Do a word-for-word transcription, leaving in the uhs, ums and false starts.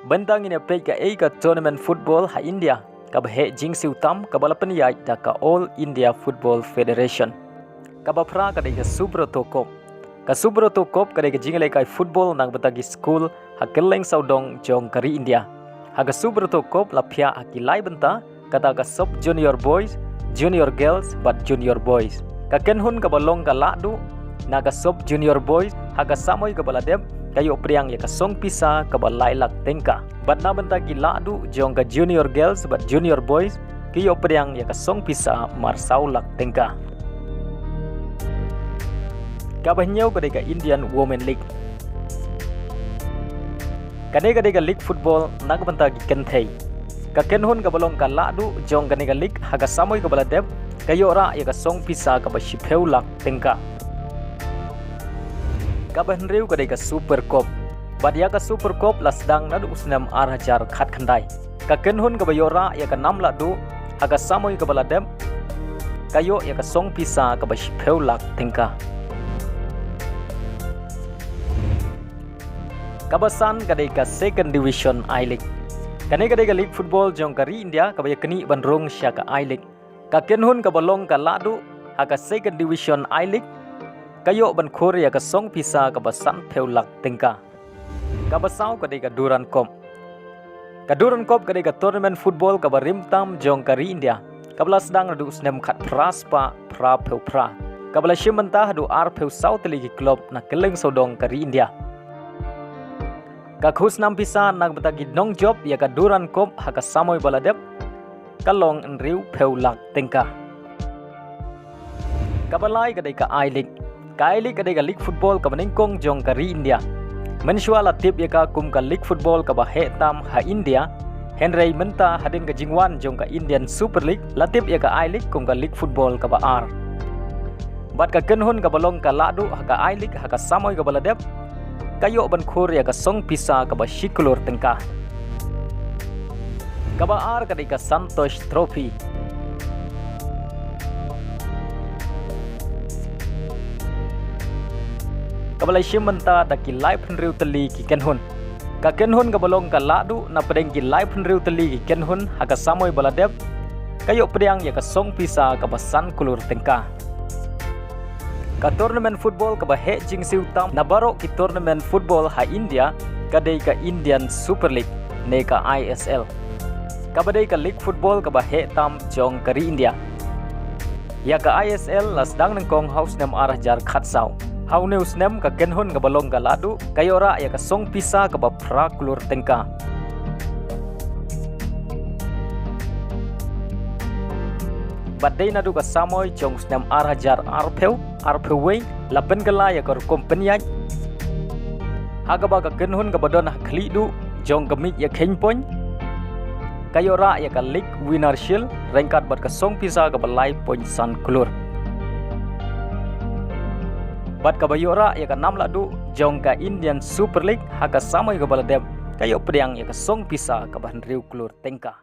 Mynta ngin ïa peit kaei ka tournament football ha India kaba heh jingsiew tam kaba la pynïaid da ka All India Football Federation. Kaba phra ka dei ka Subroto Cup. Ka Subroto Cup ka dei ka jingïalehkai football na ka bynta ki skul ha kylleng sawdong jong ka ri India. Ha ka Subroto Cup la phiah ha ki lai bynta, kata ka Sub Junior Boys, Junior Girls bad Junior Boys. Ka kynhun kaba long ka lahduh na ka Sub Junior Boys ha ka samoi kaba la dep ka ïoh pdiang ïa ka song pisa kaba lai lak tyngka. Bad na bynta ki lahduh jong ka Junior Girls bad Junior Boys ki ïoh pdiang ïa ka song pisa mar saw lak tyngka. Kaba hynñiew ka dei ka Indian Women League. Kane ka dei ka league football na ka bynta ki kynthei. Ka kynhun kaba long ka lahduh jong kane ka league ha ka samoi kaba la dep ka ïoh rah ïa ka song pisa kaba shiphew lak tyngka. Kaba hynriew ka dei ka Super Cup. Bad ïa ka Super Cup la sdang naduh u snem ar hajar khatkhyndai. Ka kynhun kaba ïoh rah ïa ka nam lahduh ha ka samoi kaba la dep ka ïoh ïa ka song pisa kaba shiphew lak tyngka. Kaba san ka dei ka Second Division I-League. Kane ka dei ka league football jong ka ri India kaba ïa knieh ban rung sha ka I-League. Ka kynhun kaba long ka lahduh ha ka Second Division I-League ka ïoh ban khur ïa ka song pisa kaba sanphew lak tyngka. Kaba saw ka dei ka Durand Cup. Ka Durand Cup ka dei ka tournament football kaba rim tam jong ka ri India kaba la sdang naduh u snem khatphra spah phraphew phra, kaba la shim bynta haduh arphew saw tylli ki club na kylleng sawdong ka ri India. Ka khusnam pisa na ka bynta ki nongjop ïa ka Durand Cup ha ka samoi ba la dep ka long hynriewphew lak tyngka. Kaba lai ka dei ka I-League. Ka I-League ka dei ka league football kaba nyngkong jong ka ri India. Mynshuwa la tip ïa ka kum ka league football kaba heh tam ha India, hynrei mynta hadien ka jingwan jong ka Indian Super League la tip ïa ka I-League kum ka league football kaba ar. Bad ka kynhun kaba long ka lahduh ha ka I-League ha ka samoi kaba la dep ka ïoh ban khur ïa ka song pisa kaba shi klur tyngka. Kaba ar ka dei ka Santosh Trophy. Kaba la shim bynta da ki laiphew hynriew tylli ki kynhun. Ka kynhun kaba long ka lahduh na pdeng ki laiphew hynriew tylli ki kynhun ha ka samoi ba la dep ka ïoh pdiang ïa ka song pisa kaba san klur tyngka. Ka tournament football kaba heh jingsiew tam na baroh ki tournament football ha India ka dei ka Indian Super League ne ka I S L. Kaba dei ka league football kaba heh tam jong ka ri India. Ïa ka I S L la sdang nyngkong ha u snem ar hajar khatsaw. Ha une u snem ka kynhun kaba long ka lahduh ka ïoh rah ïa ka song pisa kaba phra klur tyngka. Bad dei naduh ka samoi jong u snem ar hajar arphew, arphew wei la pynkylla ïa ka rukom pynïaid ha kaba ka kynhun kaba don ha khlieh duh jong ka miej ïakheiñ point ka ïoh rah ïa ka League Winner Shield ryngkat bad ka song pisa kaba lai point san klur. Bad kaba ïoh rah ïa ka nam lahduh jong ka Indian Super League ha ka samoi kaba la dep ka ïoh pdiang ïa ka song pisa kaba hynriew klur tyngka.